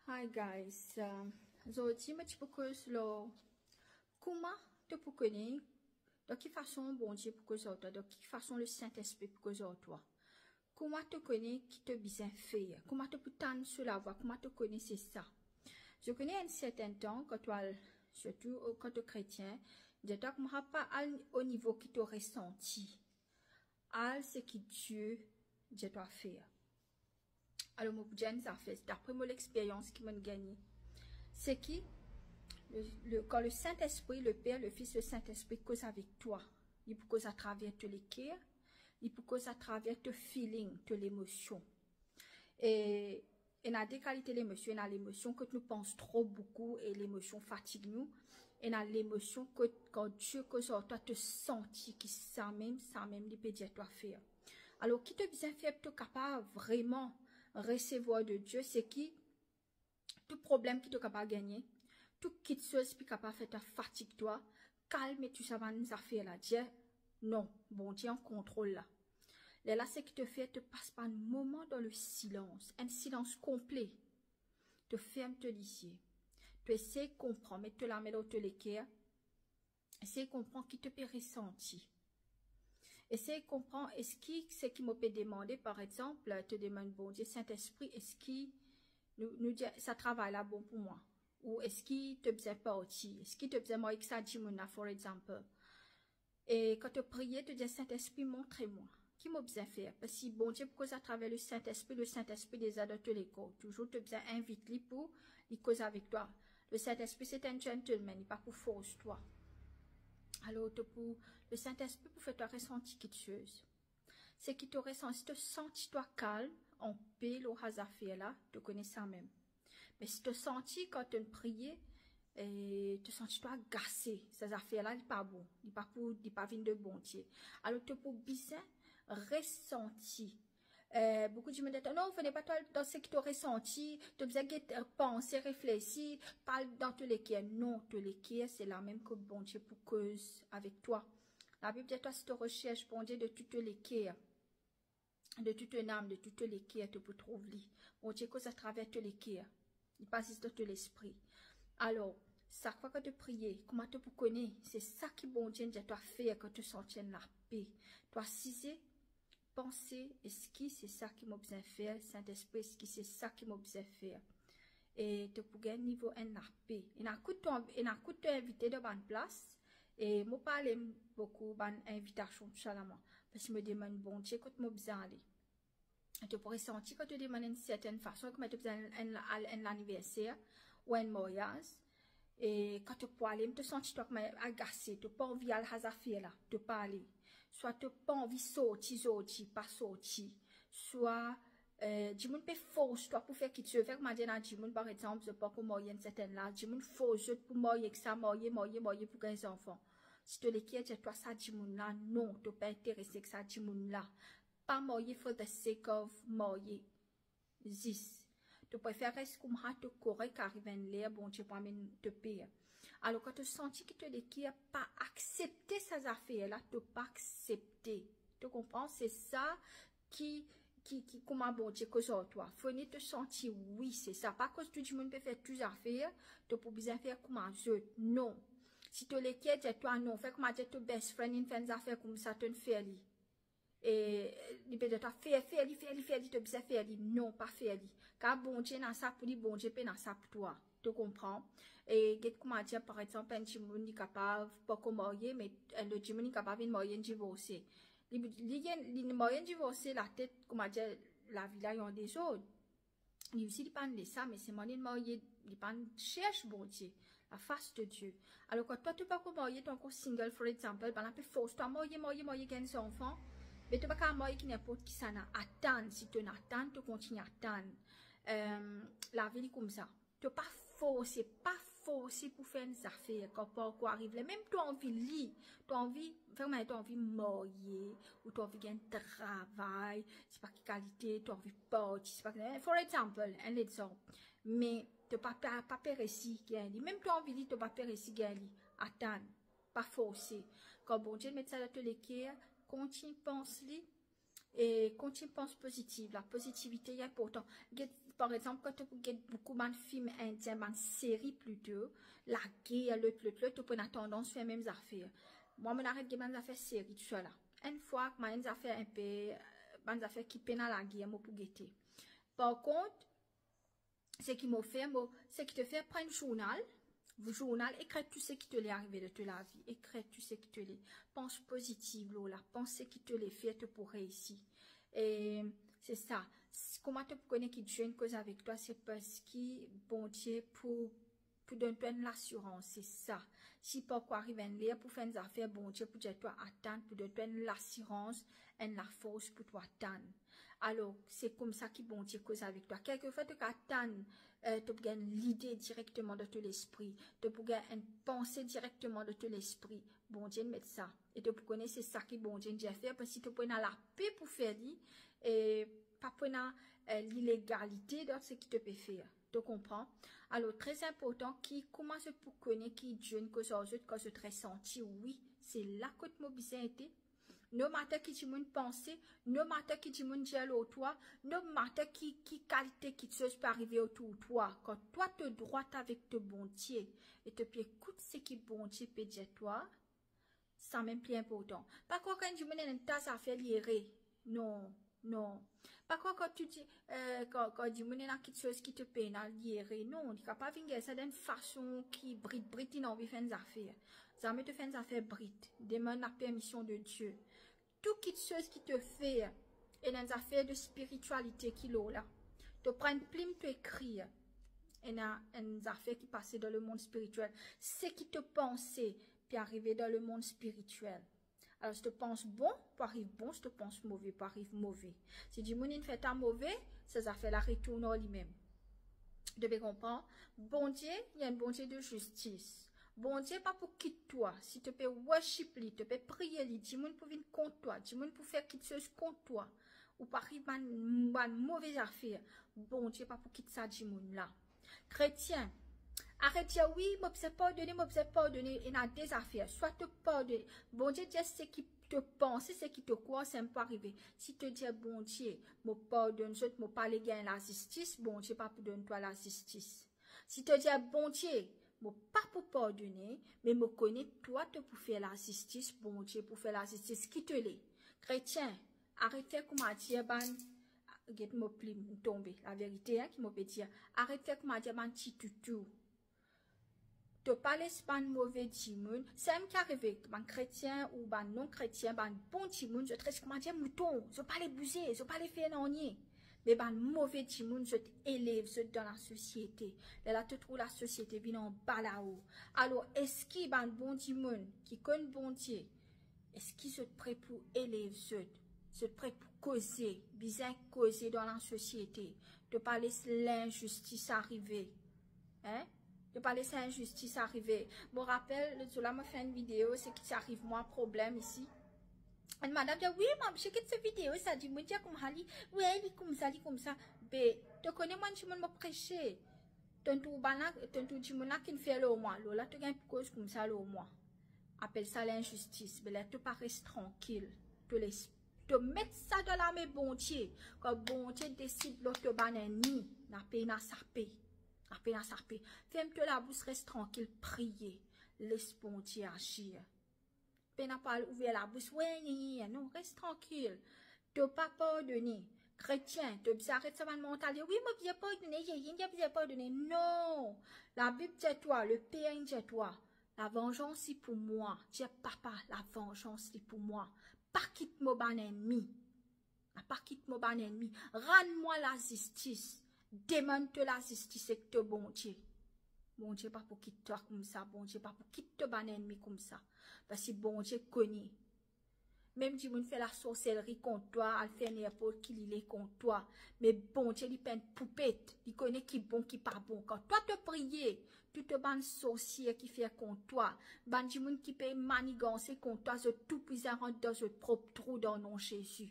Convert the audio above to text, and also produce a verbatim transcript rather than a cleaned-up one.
Hi guys, um, zordi mo ti pou koz lor kouma to pou kone, dan ki fason Bondie pou koz ar twa, dan ki fason Lesintespri pou koz ar twa. Kouma to kone ki to bizin fer, kouma to pou tann so lavwa, kouma to kone se sa. Zot kone enn sertenn tan, kan to al, sirtou kan to kretien, dir twa kouma pa al o nivo ki to resanti, al seki Die dir twa fer. Alor, mo pou dir enn zafer, dapre mo lexperyans ki mo'nn gagne, seki le, le, kan Lesintespri, le Per, le Fis, Lesintespri koz avek twa, li pou koz atraver to leker, li pou koz atraver to feeling, to lemosion. E ena de kalite lemosion, ena lemosion kot nou pans tro boukou e lemosion fatig nou, ena lemosion kot kan Die koz ar twa, to santi ki samem, samem li pe dir twa fer. Alor, ki to bizin fer pou to kapav vreman resevwar de Die, seki tou problem ki to kapav gagne, tou kiksoz ki kapav fer twa fatig twa, kalme tou sa bann zafer la, dir, non, Bondie an kontrol la. Lerla seki to fer, to pas bann moman dan lesilans, enn silans konple. To ferm to lizie. To esey konpran, met to lame lor to leker, esey konpran ki to pe resanti. Esey konpran, eski seki mo pe demande, par exanp, to demann Bondie, Sintespri, eski nou, nou dir sa travay la bon pou mwa? Ou eski to bizin parti? Eski to bizin marye ek sa dimoun la, for example? E kan to priye, to dir, Sintespri, montre mwa ki mo bizin fer. Parski Bondie pou koz atraver Lesintespri, Lesintespri deza dan to lekor. Touzour to bizin invit li pou li koz avek twa. Lesintespri se enn gentleman, li pa pou fors twa. Alor, to pou, Lesintespri pou fer twa resanti kiksoz. Seki to resanti, to santi twa kalm, anpe lor sa zafer la, to kone samem. Me si to santi kan to priye, e to santi twa agase, sa zafer la, li pa bon, li pa pou, li pa vinn de Bondie. Alor, to pou bizin resanti. E, boukou dimoun dir, non, fode pa to al dan seki to resanti, to bizin get, e, panse, reflesi, pa al dan to leker. Non, to leker, se lamem kot Bondie pou koz avek twa. Labib dir twa, si to resers Bondie de tou to leker, de tou to nam, de tou to leker, to pou trouv li. Bondie koz atraver to leker. Li pa zis dan to lespri. Alor, sak fwa kan to priye, kouma to pou kone, se sa ki Bondie dir twa fer kan to santi enn lape. To asize, panse, eski se sa ki mo bizin fer, Sintespri, eski se sa ki mo bizin fer? E to pou gagn nivo enn lape. Ena kout to, ena kout to invite dan bann plas, e mo pa ale boukou bann invitasion, tousala mwa. Parski mo demann Bondie kot mo bizin ale. To pou resanti kan to demann enn sertenn fason, kouma to bizin al enn, al enn laniverser ou enn maryaz, e kan to pou ale, to santi twa kouma agase, to pa anvi al sa zafer la, to pa ale. Swa to pa anvi sorti, sorti, pa sorti. Swa, e, dimoun pe fors twa pou fer kiksoz. Fer kouma dir ena dimoun, par exanp, zot pankor marye enn sertenn laz, dimoun fors zot pou marye ek sa, marye, marye, marye pou gagn zanfan. Si to leker dir twa sa dimoun la, non, to pa interese ek sa dimoun la. Pa marye for the sake of marye. Zis. To prefer res kouma to korek, ariv enn ler Bondie pou amenn to per. Alor, kan to santi ki to leker pa aksepte sa zafer la, to pa aksepte. To konpran? Se sa ki, ki, ki kouma Bondie koz ar twa. Fode to santi, wi, se sa. Pa koz tou dimoun pe fer tou zafer, to pou bizin fer kouma zot. Non. Si to leker dir twa non, fer kouma dir to best friend inn fer enn zafer koumsa, to'nn fer li. E li pe dir twa fer, fer li, fer li, fer li, to bizin fer li. Non, pa fer li. Kar Bondie ena sa pou li, Bondie pena sa pou twa. To konpran? E get kouma dir, par exanp, enn dimoun li kapav pankor marye, me enn lot dimoun li kapav vinn marye, vinn divorse. Li, li, li marye, vinn divorse, latet, kouma dir, lavi la inn an dezord. Li osi, li pa'nn le sa, me selman li marye, li pa'nn sers Bondie, la face de Dieu. Alor, kan twa, to pankor marye, to ankor single, for example, bann la pe fors twa marye, marye, marye, gagn zanfan, me to pa kapav marye ek ninport kisannla. Atann, si to'nn atann, to kontign atann. Em, lavi li koumsa. To pa forse, pa forse pou fer enn zafer kan pankor ariv ler. Mem to anvi li, to anvi, vremem to anvi marye, ou to anvi gagn travay, sepa ki kalite, to anvi parti, sepa ki, for example, enn lexanp. Me to pa, pa, pa pe resi gagn li. Mem to anvi li, to pa pe resi gagn li. Atann, pa forse. Kan Bondie met sa dan to leker, kontign pans li, e kontign pans pozitiv. Lapozitivite, li inportan. Get, Par exanp, kan to pou get boukou bann fim indien, bann seri plito, lager, lot, lot, lot, to pou ena tandans fer mem zafer. Mwa, mo'nn aret get bann zafer seri, tousala. Enn fwa, bann zafer inpe, bann zafer ki pena lager, mo pou gete. Par kont, seki mo fer, mo, seki to fer, pran zournal, zournal, ekrir tou seki to le arive dan to lavi, ekrir tou seki to le. Pans pozitif lor la, pans seki to le fer, to pou reisi. E se sa. S-, kouma to pou kone ki Dieu inn koz avek twa, se parski Bondie pou, pou donn twa enn lasirans, se sa. Si pankor ariv enn ler pou fer enn zafer, Bondie pou dir twa atann, pou donn twa enn lasirans, enn lafors pou twa tann. Alor, se koumsa ki Bondie koz avek twa. Kelkefwa to kapav tann, eh, to pou gagn lide direkteman dan to lespri, to pou gagn enn panse direkteman dan to lespri. Bondie inn met sa. E to pou kone se sa ki Bondie inn dir fer, parski to pou ena lape pou fer li, e pa pou ena, eh, lilegalite dan seki to pe fer. To konpran? Alor, tre inportan ki kouma zot pou kone ki Dieu inn koz ar zot, kan zot resanti, wi, se la kot mo bizin ete. No matter ki dimoun panse, no matter ki dimoun dir lor twa, no matter ki, ki kalite kiksoz pe arive otour twa, kan twa to drwat avek to Bondie e to pe ekout seki Bondie pe dir twa, samem pli inportan. Pa krwar kan dimoun ena enn ta zafer li ere. Non, non. Pa krwar kan to di, eh, kan, kan dimoun ena kiksoz ki to pena li ere. Non, li kapav vinn gagn sa dan enn fason ki brit, brit, li ena anvi fer enn zafer. Zame to fer enn zafer brit. Demann lapermision de Dieu. Tou kiksoz ki to fer, ena enn zafer de spiritialite ki lor la. To pran enn plim, to ekrir. Ena enn zafer ki pase dan lemond spiritiel. Seki to panse pe arive dan lemond spiritiel. Alor, si to pans bon, pou ariv bon, si to pans move, pou ariv move. Si dimoun inn fer twa move, sa zafer la retourn ar limem. To pe konpran? Bondie, li enn Bondie de zistis. Bondie pa pou kit twa. Si to pe worship li, to pe priye li, dimoun pou vinn kont twa, dimoun pou fer kiksoz kont twa, ou pou ariv bann, bann move zafer, Bondie pa pou kit sa dimoun la. Kretien, aret dir, "Wi, mo bizin pardone, mo bizin pardone." Ena de zafer, swa to pardone, Bondie dir seki to panse, seki to krwar, samem pou arive. Si to dir Bondie, "Mo pardonn zot, mo pa le gagn lazistis," Bondie pa pou donn twa lazistis. Si to dir Bondie, "Mo pa pou pardone, me mo kone twa to pou fer lazistis," Bondie pou fer lazistis. Ki to le? Kretien, aret fer kouma dir bann, get mo plim tonbe, laverite, hein, ki mo pe dir. Aret fer kouma dir bann ti toutou. To pa les bann move dimoun, samem ki arive, bann kretien ou bann non-kretien, bann bon dimoun, zot res kouma dir mouton, zot pa le bouze, zot pa le fer nanye. Me bann move dimoun, zot elev zot dan lasosiete. Lerla to trouv lasosiete vinn anba lao. Alor, eski bann bon dimoun ki konn Bondie, eski zot pre pou elev zot? Zot pre pou koze, bizin koze dan lasosiete. To pa les linzistis arive. Hein? To pa les inzistis arive. Mo rapel, lot zour la, mo fer enn video, seki ti ariv mwa, problem isi. Enn madam dir, "Wi, mo, mo get so video, sa dimoun dir koumsa li, wi, li koumsa, li koumsa." Be, to kone mwa enn dimoun mo prese. To'nn trouv bann la, to'nn trouv dimoun la ki'nn fer lor mwa. Lerla to gagn pou koz koumsa lor mwa. Apel sa linzistis. Be lerla to pa res trankil. To les, to met sa dan lame Bondie. Kan Bondie desid lor to bann ennmi, na pena sape. Na pena sape. Ferm to labous, res trankil, priye. Les Bondie azir. Pena pou al ouver labous, we, ye, ye, ye. Non, res trankil. To pa pardone. Kretien, to bizin aret sa bann mantalite. Wi, mo bizin pardone, ye, ye, mo bizin pardone. Non. Labib dir twa, Leper inn dir twa, "Lavanzans li pou mwa." Dir Papa, "Lavanzans li pou mwa. Pa kit mo bann ennmi. Pa kit mo bann ennmi. Rann mwa lazistis. Demann to lazistis ek to Bondie." Bondie pa pou kit twa koumsa. Bondie pa pou kit to bann ennmi koumsa. Parski Bondie kone. Mem dimoun fer lasorselri kont twa, al fer ninport ki li le kont twa. Me Bondie, li pa enn poupet. Li kone ki bon, ki pa bon. Kan twa to priye, tou to bann sorsie ki fer kont twa, bann dimoun ki pe maniganse kont twa, zot tou pou bizin rant dan zot prop trou dan nom Zezi.